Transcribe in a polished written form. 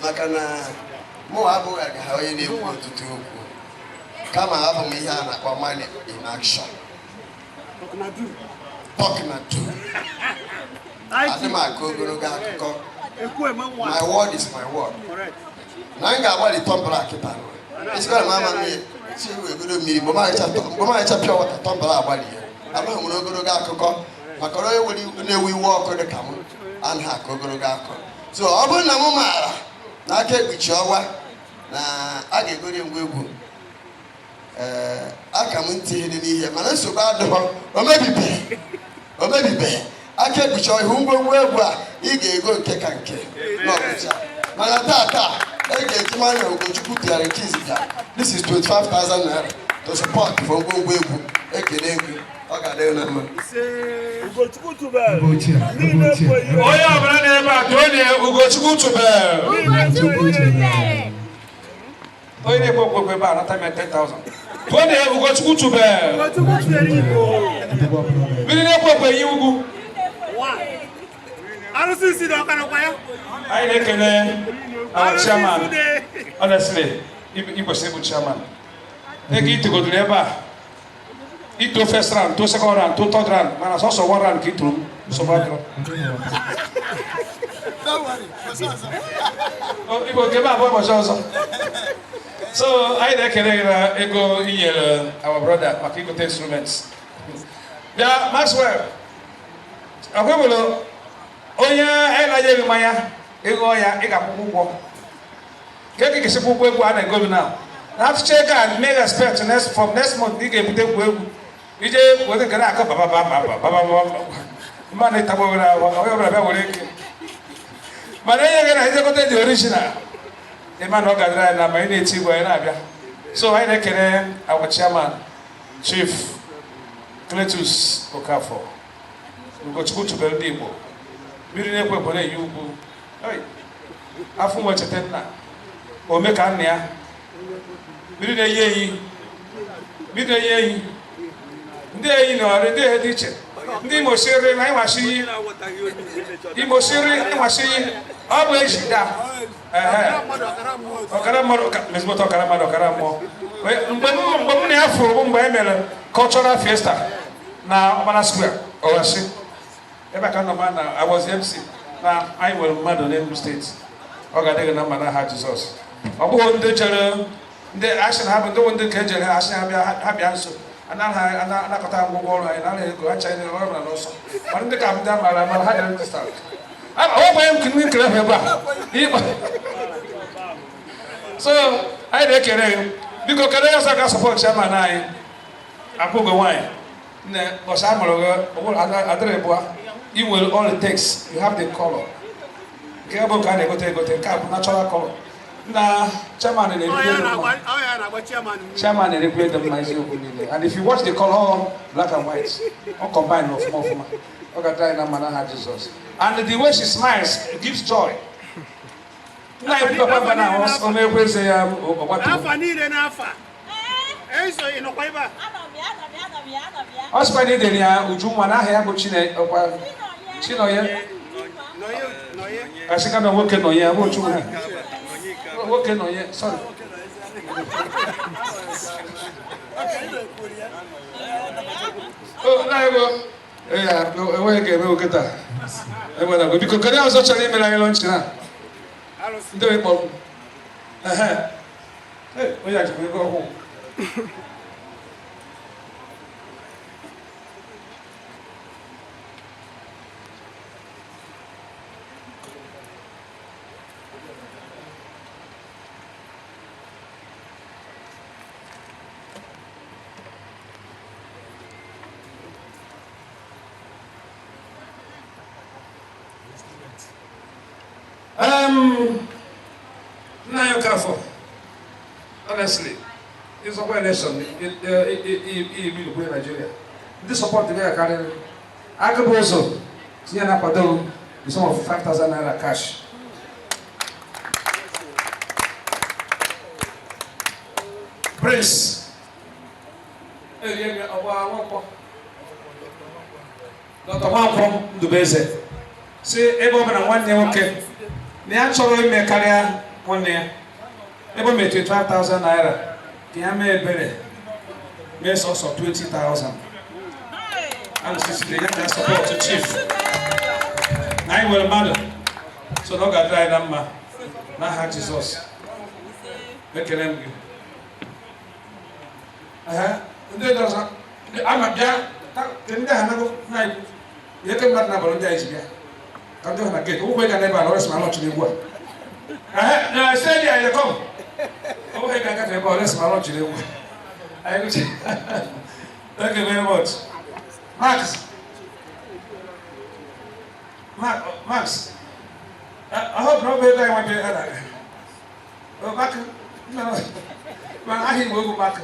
Maka na mụ abụghị agaghị onye na-ekwu ọtụtụ okwu, kama abụ m ihe a na-akpọ man in action. Talk na do. Adị m akọ ogologo akụkọ. My word is my word. Na m ga-agbalị tumbler kịta. Esikwara m ama mmiri si egodo mmiri mgbe m aghacha pure water tumbler agbalị ya. Amaghị nwere ogologo akụkọ maka na onye nwere na-ewe iwe ọkụ dị ka m anaghị akọ ogologo akụkọ. So ọ bụrụ na m maara na aka ekpuchi ọnwa na a ga-egori ngwa egwu, ee, aka m ntị dị n'ihe, mana nsogbu adịghọ. Omebibeghị, omebibeghị. Aka ekpuchi ihu ngwongwo egwu a ị ga-ego nke ka nke n'ọgwụcha, mana tata e ga-eji manya Ugochukwu tụgharị nke izizi. This is 25,000 naira to support for ngwongwo egwu. Ekele gị, ọ ga-adịrị na mma. Ugochukwu tubelu. Ebe ochie. Onye ọbụla na-ebe a tụọ onye Ugochukwu tubelu. Ugochukwu tubelu. Onye na-ekwe okwekwe ebe a nata m 10,000. Tụọ onye Ugochukwu tubelu. Ugochukwu tubelu Igbo. Ebe ọbụla mere. Mmiri na-ekwe ekwe yi ugwu. Arụsị isi dị ọkara kwa ya. Anyị na-ekele our Arụsị chairman. isi dị. Honestly, ị kwesịrị ịbụ chairman. Ego itegodoro ebe a, ito first round, to second round, to third round, mana sọsọ one round ka ị toro m. Nsogbu adịrọ. Oh, Igbo nke ebe abụọ ụbọchị ọzọ. So anyị na-ekele gị na ego i nyere our brother maka igote instruments. Bịa, Maxwell, akwebụrụ onye anyị na-enye gị mmanya, ịṅụọ ya, ị ga-akwụkwọ ụgwọ ka eke ga-esikwa ụgwọ egwu a na-ego gị now na atụcha ego a. Make expect next from next month ị ga-ebute egwu egwu ije weta nke na-akọ baba baba baba baba mmadụ ịtagbo were ahụ. Onye ọbụla bịa were ego, mana enye gị na ijegote dị original. Ịma na ọ ga-adịrị anyị na ma ị na-eti igwe anyị na-abịa. So anyị na-ekele our chairman, Chief Cletus Okafor, Ugochukwu tubelu ndị Igbo, mmiri na-ekwe ekwe na-eyi ugwu. Hey, afọ nwe cheta nna ome ka nna ya. Mmiri na-eyi eyi, mmiri na-eyi eyi, ndị eyi na ọrụ ndị ehe dị iche, ndị Imo siri na ịnwachi iyi, Imo siri ịnwachi iyi. Ọ bụ eji da ehe ọkara mmadụ ezigbote ọkara mmadụ, ọkara mmụọ. Mgbe m na ya fụrụ bụ mgbe e mere cultural fiesta na Ọkpara Square, Owasi ebe a ka nọ ma na I was MC na anyị nwere mmadụ n'Enugu Steeti. Ọ ga-adị gị na mma n'aha Jizọs. Ọ bụghị ndị chere ndị asị na ha bụ ndị bụ ndị nke ejere ha asị ha bịa, ha bịa nso anaghị anakọta ngwụgwọ ọrụ anyị nara ego ha chaghị ọrụ na n'ọsọ, mana ndị ka bụ ndị a maara amara ha jere register. Ọ bụ onye ndị nkere ebe a. So anyị na-ekele gị. Biko, kedu onye ọzọ ga-support chairman anyị? Akwụgo nwaanyị nne, ọsọ a mụrụ gị adịrị bụa. I nwere all it takes. You have the color nke bụ nke a na-egote egote. Nke a bụ natural color na chairman na-erikwu ego mma. Chairman na-erikwu ego mma eziokwu niile. And if you watch the color, black and white, ọ combine ọfụma ọfụma. Ọ ga-adịrị anyị na mma n'aha Jizọs. And the way she smiles, it gives joy. Nna anyị papa mba na o mekwa eze ya ọgbatuo. N'afa niile, n'afa. Eso ị nọkwa ebe a. Ọ sịkwa na idere ya Ujunwa n'aha ya bụ Chine ọkwa Chinonye. Nọnye, nọnye. Asịka na nwoke nọ ya bụ Chukwu ha nwoke nọ ya, sorry. O nna anyị bụ ya enweghị ga-eme oke taa enwere. Biko, kedu ọzọ chọrọ imere anyị launch na ndị onye kpọrọ m? Ehe. Ee, onye a jikwa ego ọhụụ. Nna anyị Okafor, honestly, ịzọkwa election ibilukwe Nigeria, ndị support gị akarịrị. Agụbụ ụzọ tinye na akwado the sum of 5,000 naira cash. Prince ọgba Nwankwọ, Dr. Nwankwọ Ndubeze si ebe ọ bụla nwanne nwoke na ya chọrọ ime karịa. Nwanne ya ebe o mere 25,000 naira ka ya mee ebere mee sọsọ 20,000. Alụsisiri ya na support chief na anyị nwere mmadụ, so na ọ ga-adịrị anyị na mma n'aha Jizọs. Ekele m gị. Ehe, ndị ọzọ ndị ama bịa ndị ahụ anago na ihe ke mmadụ na-abalị ndị anyị ji bịa ka ndị ahụ na gate ụkwụ ịga n'ebe a na ọrịa sị ma alọchiri egwu a. Ehe, na stay there, you come. Ụkwụ ịga agafe ebe a, ọrịa sị ma alọchiri egwu a. Anyị gụchi. Thank you very much. Max. Mark, Max. I hope na ọ bụ ego anyị nwa bịa. Oh, Mark. No, ma aha Igbo bụ Mark.